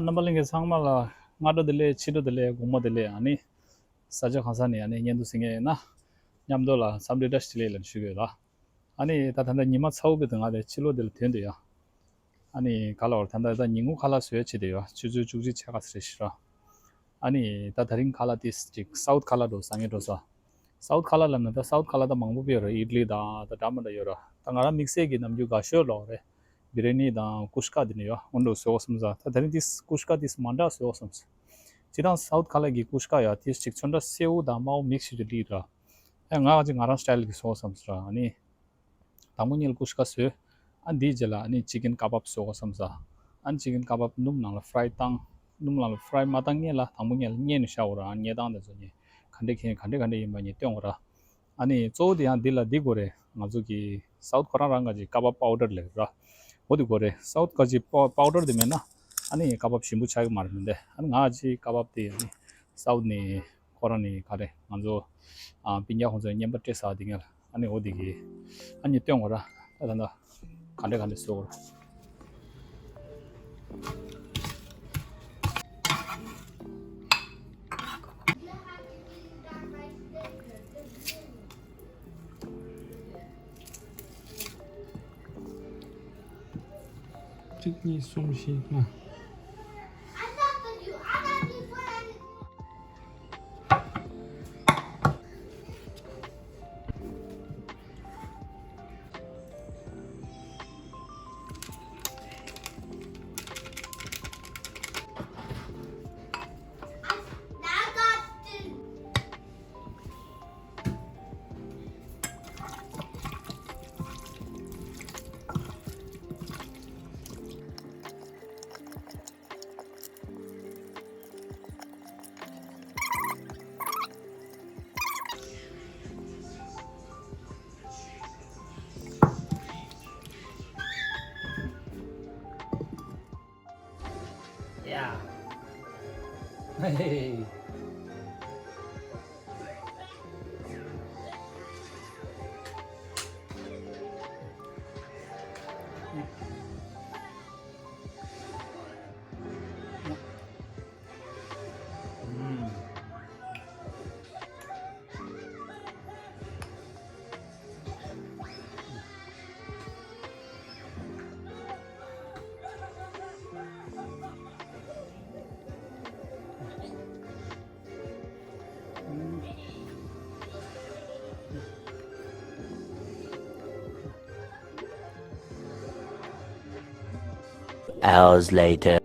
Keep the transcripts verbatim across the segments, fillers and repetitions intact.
རྣམ་པ་ལྷན་རྒྱས་ཚང་མ་ལ་སྔ་དྲོ་བདེ་ལེགས། ཕྱི་དྲོ་བདེ་ལེགས། དགོང་མོ་བདེ་ལེགས། ཨ་ནི་ས་ཆ་གང་ས་ནས་ཨ་ནི་བརྙན་ཐུང་གཟིགས་མཁན་ཡིན་ན་མཉམ་དུ་ལ་འཚམས་འདྲི་བཀྲ་ཤིས་བདེ་ལེགས་ལབ་ཞུ་གི་ཡོད་ལ། ཨ་ནི་ད་ད་ལྟ་ཉི་མ་ཚ་བོ་བི་དུ་ང་དེ་ཕྱི་ལོགས་དེ་ལ་ཐོན་དུ་ཡོད། ཨ་ནི་ག་ལ་བར་ད་ལྟ་ད་ཉིན་གུང་ཁ་ལག་བཟོས་བྱས་དུ་ཡོད། ཆུ་ཚོད་བཅུ་གཅིག་ཕྱེད་ཀ་ཙམ་རེད་ཤི་ར། ཨ་ནི་ད་ད་རིང་ཁ་ལག་ཏིས་ཅིག་སའུཐ་ཁ་ལག་འགྲོ་ཟ་ངེ་འགྲོ་ས། སའུཐ་ཁ་ལག་ལབ་ན་ད་སའུཐ་ཁ་ལག་ད་མང་པོ་ཡོད་ར། ཨིཌ་ལི་དང་ད་འདྲ་མ་འདྲ་ཡོད་ར། ད་ང་རང་དམིགས་བསལ་གྱི་ནམ་རྒྱུན་དགའ་ཤོས་ལོག་རེད། བི་རི་ཡ་ནི་དང་ཀུ་ཤ་ཀ་དེ་ནི་ཡོད། འོན་ཏོ་བཟོ་བསམ་ས། ད་ད་རིང་ཏིས་ཀུ་ཤ་ཀ་ཏིས་མ་འདྲ་བཟོ་བསམ་ས། སྤྱིར་བཏང་སའུཐ་ཁ་ལག་གི་ཀུ་ཤ་ཀ་ཡ་ཏིས་ཅིག་ཚོན་ཁྲ་སེའུ་དང་དམར་པོ་མིག་སི་བྱས་ཏེ་ལི་ར། ཨ་ང་ཅིག་ང་རང་སི་ཊལ་གི་བཟོ་བསམ་ས་ར། ཨ་ནི་དང་པོ་ཉིད་ལ་ཀུ་ཤ་ཀ་བཟོས། ཨ་འདིའི་རྗེས་ལ་ཨ་ནི་ཅི་ཀེན་ཀ་བབ་བཟོ་དགོས་བསམ་ས། ཨ་ནི་ཅི་ཀེན་ཀ་བབ་སྣུམ་ནང་ལ་ཕ་རའི་བཏང་། སྣུམ་ནང་ལ་ཕ་རའི་མ་བཏང་སྔོན་ལ་དང་པོ་ཉིད་ལ་བསྙལ་ནས་བཞག་འོ་ར། ཨ་ནི་བསྙལ་སྟངས་དེ་ཚོ་ནི་ག་འདྲས་ག་འདྲས་ག་འདྲས་ཡིན་པ་ནི་སྟོན་འོ་ར། ཨ་ནི་གཙོ་བོ་དེ་ཡང་འདི་ལ་འདི་དགོས་རེད། ང་ཚོ་གི་སའུཐ་ཁོ་རང་རང་ག་ཅིག་ཀ་བབ་པའུ་ཌར་ལབ་ར། འོ་དེ་དགོས་རེད། སའུཐ་ག་ཅིག་པའུ་པའུ་ཌར་དེ་མེད་ན་ཨ་ནི་ཀ་བབ་ཞིམ་པོ་ཆགས་ཀྱི་མ་རེད། མི་འདུག་ཨ་ནི་ང་ཅིག་ཀ་བབ་དེ་ཨ་ནི་སའུཐ་ནས་ཁོ་རང་ནི་ག་རེ་ང་ཚོ་ཨ་སྤུན་ཀྱག་ཁོང་ཚོས་རྔན་པ་སྤྲད་ས་དེ་ངས་ཨ་ནི་འོ་དེ་གི་ཨ་ནི་སྟོན་འོ་ར། ད་ད་ད་ག་འདྲས་ག་འདྲས་བཟོ་འོ་ར། གཅིག་གཉིས་གསུམ་བཞི་ལྔ། Yeah. Hey. Hours later.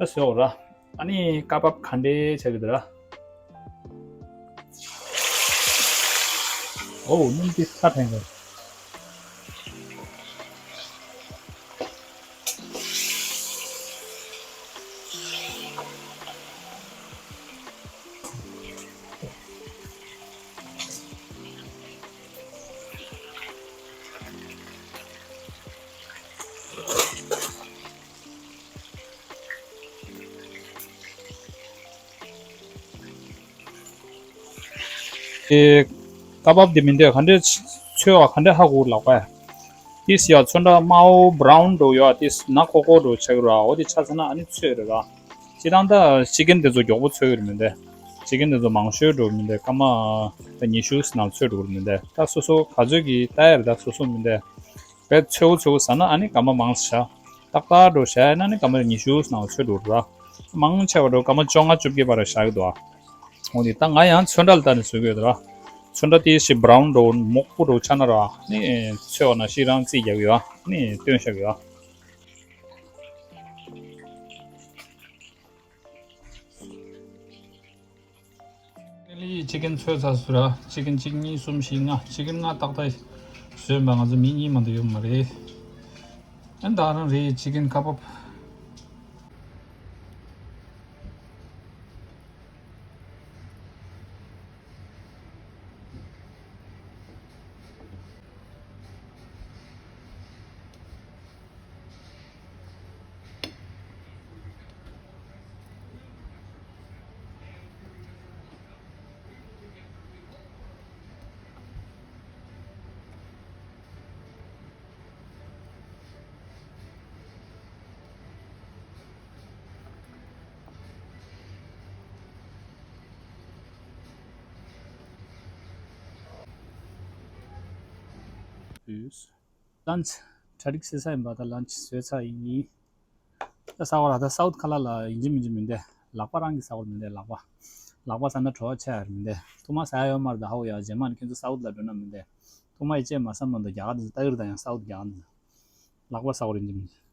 བཟོས་འོ་ར། ཨ་ནི་ཀ་བབ་ག་འདྲས་བྱ་གི་འདུག་ར། ཨོ་སྣུམ་དེ་ཚ་ཐང་གི། ཨེ། ཀ་བབ་དེ་མི་འདོད་ག་འདྲས་ཚོས་བ་ག་འདྲས་ཧ་གོ་ལག་པ། ཏིས་ཡ་ཚོན་ཁྲ་དམར་པོ་བྷ་རའུན་འདྲ་ཡོད་ཏིས་ནག་ཁོག་ཁོག་འདྲ་ཆགས་ཀྱི་ར། འོ་དེ་ཆ་ཚང་ན་ཨ་ནི་ཚོས་རེད་ར། སྤྱིར་བཏང་ད་ཅི་ཀན་དེ་ཚོ་མགྱོགས་པོ་ཚོས་ཀྱི་རེད་མི་འདོད། ཅི་ཀན་དེ་ཚོ་མང་ཤོས་འདྲ་མི་འདོད་སྐར་མ་ད་ཉི་ཤུ་ནང་ཚོས་འགྲོ་གི་རེད་མི་འདོད། ད་སོ་སོ་ག་ཚོད་ཀྱི་ལྟ་ཡ་རེད། ད་སོ་སོ་མི་འདོད། བས་ཚོད་ཚོད་ཟ་ན་ཨ་ནི་སྐར་མ་མང་ཙམ་བཞག་ཏག་ཏག་འགྲོ་བཞག་ཡིན་ན་ནི་སྐར་མ་ཉི་ཤུ་ནང་ཚོད་འགྲོ་ར། མང་ཆེ་བ་འགྲོ་སྐར་མ་བཅོ་ལྔ་བཅོ་བརྒྱད་བར་བཞག་གི་འདུག་འོ་དེ་ད་ང་ཡང་ཚོན་ཁྲ་ལ་ལྟ་ནས་བཟོ་གི་ཡོད་ར། ཚོན་ཁྲ་དེ་ཞིག་བྷ་རའུན་འགྲོ་མོག་པོ་འགྲོ་ཆགས་ན་ར་ནི་ཚོད་བ་ན་ཤི་རང་རྩིས་རྒྱག་གི་ཡོད་ནི་སྟོན་བཞག་གི་ཡོད། ཨེ་ལི་ཅི་ཀན་ཚོས་ཚར་སོང་ར། ཅི་ཀན་གཅིག་གཉིས་གསུམ་བཞི་ལྔ། ཅི་ཀན་ལྔ་ཏག་ཏག་བཟོས་པ་ང་ཚོ་མི་གཉིས་མ་གཏོགས་ཡོད་མ་རེད། ཨ་ད་རང་རེད་ཅི་ཀན་ཁ་པབ། ལན་ཆི་གྲ་སྒྲིག་བྱེད་ས་ཡིན་པ། ད་ལན་ཆི་བཟོས་ཚར་ཡིན། ད་ཟ་བ་ལ་ད་སའུ་ཐི་ཁ་ལག་ལ་ཡིན་གཅིག་མིན་གཅིག་མི་འདུག་ལག་པ་རང་གིས་ཟ་བ་མི་འདུག་ལག་པ། ལག་པ་ཟ་ན་བྲོ་བ་ཆེ་བ་མི་འདུག་ཐོག་མ་ཟ་ཡ་ཡོད་མ་རེད། ད་ཧའོ་ཡ་རྗེས་མ་ནི་ཁྱོད་ཚོ་སའུ་ཐི་ལ་འགྲོ་ན་མི་འདུག་ཐོག་མ་ཡི་ཅེ་མ་ཟ་མ་འདུག་རྒྱ་གར་དེ་ཚོ་ལྟ་གི་རེད། ད་ཡང་སའུ་ཐི་རྒྱ་གར་དེ་ཚོ་ལག་པ་ཟ་བ་རེད་ཡིན་གཅིག་མིན་གཅིག་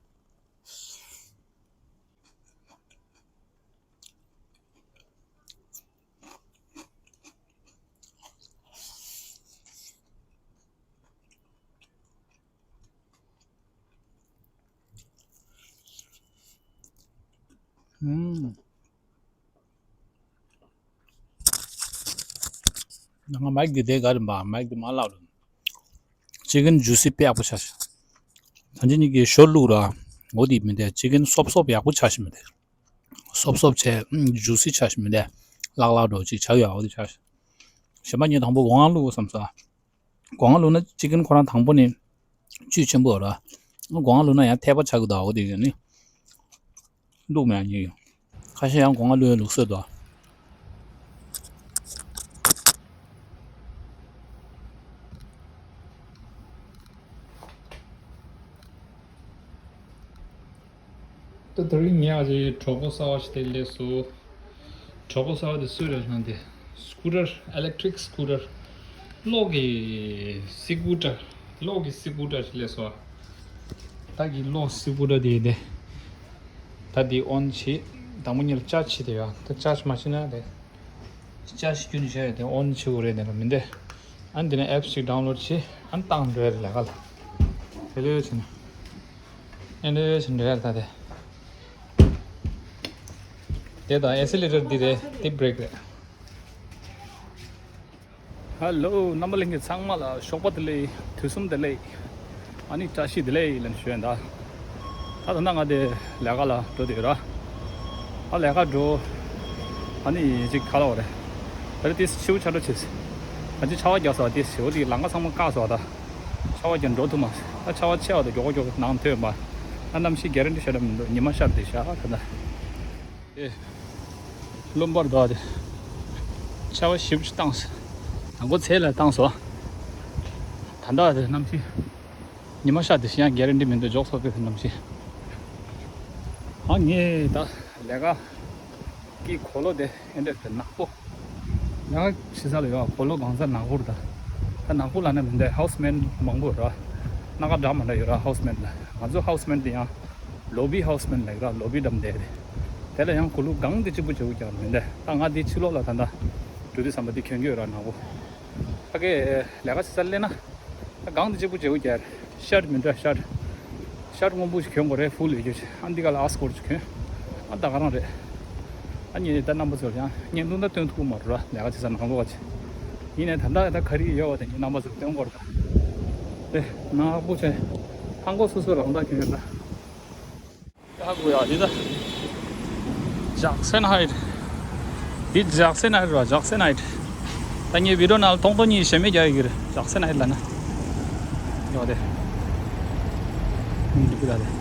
ཨུམ། ང་མའིག་འདི་དེ་ག་རེ་འབའ་མའིག་འདི་མ་ལག་རུ། ཅི་ཀན་ཇུ་སི་དཔེ་ཡག་པོ་ཆགས་ཤག་ད་ཅི་གཉིས་ཀྱི་ཞོར་བླུགས་ར། འོ་དེ་མི་འདུག་ཅི་ཀན་སོབ་སོབ་ཡག་པོ་ཆགས་ཤག་མི་འདུག་སོབ་སོབ་བྱས་ཨུམ་ཇུ་སི་ཆགས་ཤག་མི་འདུག་ལག་ལག་འགྲོ་ཅིག་ཆགས་ཡོད། འོ་དེ་ཆགས་ཤག་གཞན་པ་ངས་དང་པོ་སྒོ་ང་བླུགས་བསམ་སོང་། སྒོ་ང་བླུགས་ན་ཅི་ཀན་ཁོ་རང་དང་པོ་ནས་བཅུད་ཆེན་པོ་ར། སྒོ་ང་བླུགས་ན་ཡང་ཐལ་བ་ཆགས་ཀྱི་འདུག་འོ་དེ་ཡིན་ནི། བླུགས་མེད་ཉོས་ཡོད། ཁ་ཤས་ཡང་སྒོ་ང་བླུགས་ཡ་ལུགས་སྲོལ་འདུག་ད་དེ་རིང་ངས་ཨ་ཅེ་གྲོགས་པོ་གསར་བ་ཞིག་དེ་སླེབས་སོང་། གྲོགས་པོ་གསར་བ་དེ་སུ་རེད་ལབ་ན་དེ། སི་ཀུ་ཊར་ཨི་ལེག་ཊི་རིག་སི་ཀུ་ཊར། གློག་གི་སི་ཀུ་ཊར། གློག་གི་སི་ཀུ་ཊར་ཞིག་སླེབས་སོང་། ད་གི་གློག་སི་ཀུ་ཊར་དེ་དེ། ད་དེ་ཨོན་བྱེད། དང་པོ་ཉིད་ལ་ཅཱར་ཇི་བྱེད་དེ་ཡོད། ད་ཅཱར་ཇི་མ་བྱེད་ན་དེ། ཅཱར་ཇི་རྒྱུན་བཞག་ཡོད་དེ་ཨོན་བྱེད་དགོས་རེད་དེ་ལ་མི་འདེ། ཨ་ནི་དེ་ནས་ཨེབ་ཅིག་ཌའུན་ལོཌ་བྱེད། ཨ་ནི་བཏང་འགྲོ་ཡ་རེད་ལས་ཀ་ལ། དེ་ལོས་བྱེད་ན། ཨེ་འདྲ་བྱེད་འགྲོ་ཡ་རེད་ད་དེ། དེ་དང་ཨེ་སི་ལེ་ཊར་འདི་རེད། དེ་བྷི་རེག་རེད། ཧེ་ལོ། རྣམ་པ་ལྷན་རྒྱས་ཚང་མ་ལ་ཞོགས་པ་བདེ་ལེགས། དུས་གསུམ་བདེ་ལེགས། ཨ་ནི་བཀྲ་ཤིས་བདེ་ལེགས་ལབ་ཞུ་ཡ་ད། ད་ད་ལྟ་ང་དེ་ལས་ཀ་ལ་འགྲོ་བསྡད་ཡོད་ར། ཨ་ལས་ཀ་འགྲོ། ཨ་ནི་ཅིག་ཁ་ལོ་རེད། ད་རེས་དེ་ཕྱི་པོ་ཆར་པ་ཆེ་ཟེར། ཨ་ཅེ་ཆར་པ་རྒྱག་སོང་། དེ་ཟེར་བ་དེ་ལམ་ཁ་ཚང་མ་བཀག་སོང་ད། ཆར་པ་རྒྱག་འགྲོ་ཐུབ་མ་སོང་། ད་ཆར་པ་ཆེ་བ་དང་མགྱོགས་མགྱོགས་ནང་ཐོན་མ། ད་གནམ་གཤིས་གྷེ་རན་ཊི་ཤར་མི་འདུག་ཉི་མ་ཤར་བསྡད་ཤག་ད་ད། ཨེ། རློན་པ་འདུག་དེ། ཆར་པ་ཞེ་པོ་ཅིག་བཏང་སོང་། དང་པོ་ཚལ་ལ་བཏང་སོང་། ད་ལྟ་དེ་གནམ་གཤིས་ཉི་མ་ཤར་བསྡད་ཤག་ཡང་གྷེ་རན་ཊི་མི་འདུག་འཇོག་སོང་དེ་གནམ་གཤིས། ཨ་ངས་ད་ལས་ཀ་གི་གོས་ལོག་དེ་ཨེ་འདྲ་དེ་ནག་པོ། ལས་ཀ་བྱེད་ས་ལ་ཡོད་གོས་ལོག་གང་ས་ནག་པོ་རེད་ད། ད་ནག་པོ་ལབ་ན་མི་འདུག་ཧའུ་སི་མེན་མང་པོ་ར། སྣ་ཁ་འདྲ་མི་འདྲ་ཡོད་ར་ཧའུ་སི་མེན་ལ། ང་ཚོ་ཧའུ་སི་མེན་དེ་ཡང་ལོ་བི་ཧའུ་སི་མེན་ལབ་ཀྱི་ར། ལོ་བི་འགྲམ་བསྡད་དེ། དེ་ལ་ཡང་གུ་ལུ་གང་དེ་གཅིག་པུ་བྱེད་དགོས་ཀྱང་མི་འདུག་ད་ང་འདི་ཕྱི་ལོགས་ལ་ད་ལྟ་འགྲོ་དུས་ཙམ་པ་འདི་གྱོན་གྱི་ཡོད་ར་ནག་པོ། ཕ་གི་ལས་ཀ་བྱེད་ས་སླེབས་ན། ད་གང་དེ་གཅིག་པུ་བྱེད་དགོས་ཀྱང་ཤར་མི་འདྲ་ཤར། ཤར་སྔོན་པོ་ཞིག་གྱོན་དགོས་རེད། ཕུལ་ཡོད་རྒྱུ་ཞིག་ཨ་འདི་ག་ལ་ཨ་སི་ཀོར་ཞིག་གྱོན། ཨ་ད་ག་རང་རེད། ཨ་ཉིན་རེ་ད་རྣམ་པ་ཚོར་ཡང་བརྙན་ཐུང་ད་སྟོན་ཐུབ་ཀྱི་མ་རེད་ར། ལས་ཀ་བྱེད་ས་ནང་ལོགས་ཀྱི། ཡིན་ནའི་ད་ལྟ་ད་ག་རེ་ཡོད་པ་དེ་ངས་རྣམ་པ་ཚོར་སྟོན་དགོས་རེད་ད། དེ་ནག་པོ་བྱས། ཧང་གོ་སོ་སོ་རང་ད་གྱོན་ཡོད་ད། ཧ་གོ་ཡ་འདི་ད། ཇག་སན་ཧའེཊ། འདི་ཇག་སན་ཧའེཊ་ར། ཇག་སན་ཧའེཊ། ད་ངས་བི་ཌིའོ་ནང་ཐོང་ཐོང་གཉིས་ཞེ་མེད་རྒྱག་ཡོད་ཀྱི་རེད། ཇག་སན་ཧའེཊ་ལ་ན། ཡོད་དེ། འདི་ཀི་ད་དེ།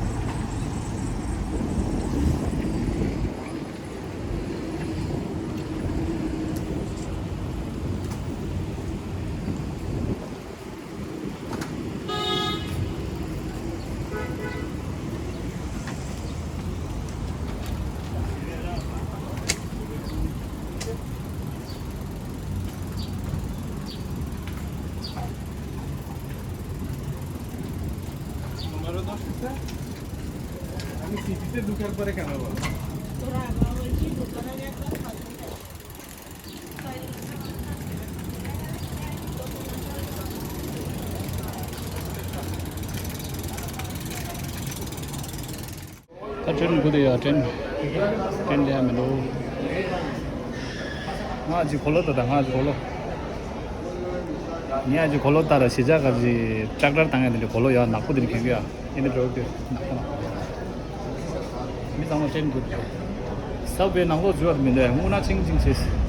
ད་ཊེན་སྒུག་བསྡད་ཡོད། ཊེན་ཊེན་སླེབས་ཡ་མི་འདུག་ང་ཅིག་གོ་ལོ་ད་ད་ང་ཅིག་གོ་ལོ། ངས་ཅིག་གོ་ལོ་ལྟར་གཞིས་ཆགས་ཀ་ཅིག་ཀྲག་ཀྲག་བཏང་ཡ་དེ་འདྲ་གོ་ལོ་ཡ་ནག་པོ་དེ་འདྲ་གྱོན་གྱི་ཡ། ཨེ་འདྲ་འགྲོ་གི་ནག་པོ་ནག་པོ། མི་ཚང་མ་ཊེན་སྒུག་བསྡད་ཡོད། ས་བའི་ནང་ལོགས་འཛུལ་བ་མི་འདུག་ཡ། སྔུན་ནག་ཆིང་ཆིང་བྱས།